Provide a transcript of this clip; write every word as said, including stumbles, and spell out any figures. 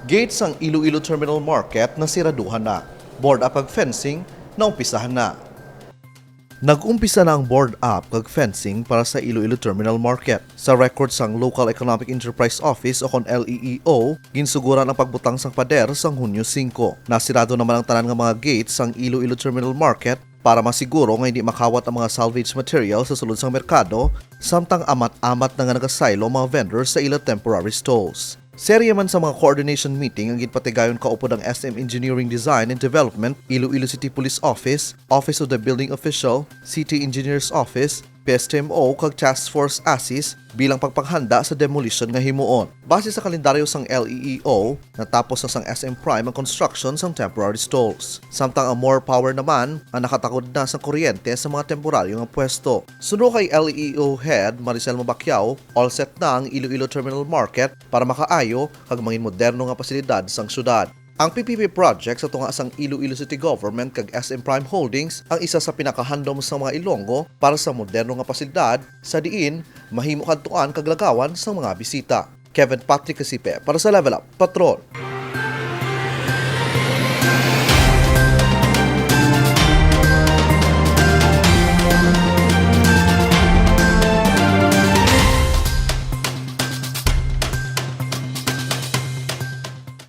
Gate sang Iloilo Terminal Market nasiraduhan na. Board up kag fencing naumpisahan na. Nag-umpisa na ang board up kag fencing para sa Iloilo Terminal Market. Sa record sang Local Economic Enterprise Office o kon L E E O, ginsuguran ang pagbutang sang pader sang Hunyo singko. Nasirado naman ang tanan nga mga gate sang Iloilo Terminal Market para masiguro nga hindi makawat ang mga salvage material sa sulod sang merkado, samtang amat-amat na nga nagasaylo ang mga vendors sa ila temporary stalls. Serye man sa mga coordination meeting ang ginpatigayon kaupod ang S M Engineering Design and Development, Iloilo City Police Office, Office of the Building Official, City Engineer's Office, P S T M O kag Task Force ASIS bilang pagpanghanda sa demolition nga himuon. Base sa kalendaryo sang L E E O, natapos na sang S M Prime ang construction sang temporary stalls. Samtang ang More Power naman ang nakatakod na sang kuryente sa mga temporaryo nga pwesto. Suno kay L E E O Head Maricel Mabacquiao, all set na ang Iloilo Terminal Market para makaayo kag mangin moderno nga pasilidad sang syudad. Ang P P P project sa tunga sang Iloilo City Government kag S M Prime Holdings ang isa sa pinakahandom sa mga Ilonggo para sa moderno nga pasilidad sa diin mahimo kadtuan kag lagawan sang mga bisita. Kevin Patrick Casipe para sa Level Up Patrol.